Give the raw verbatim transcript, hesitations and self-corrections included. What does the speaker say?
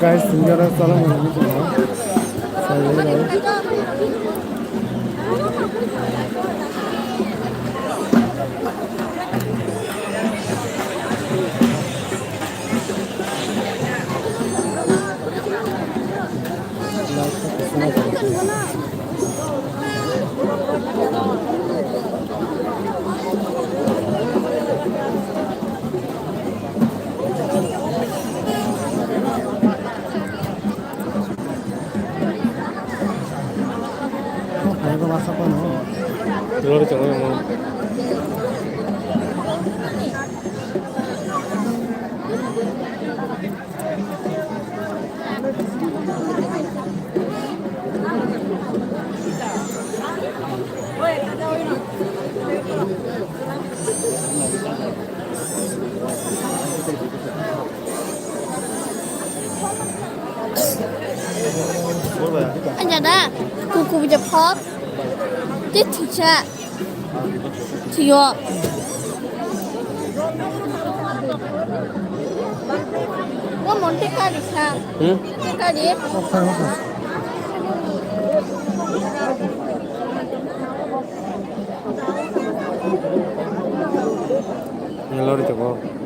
Guys, singara salam alaikum. Salam alaikum. Lori tongo omo. Anya da, kuku bija phok. Ti thiksa. Tiyo. Mo monte kari sa. Hmm? Te kari. Lori tongo.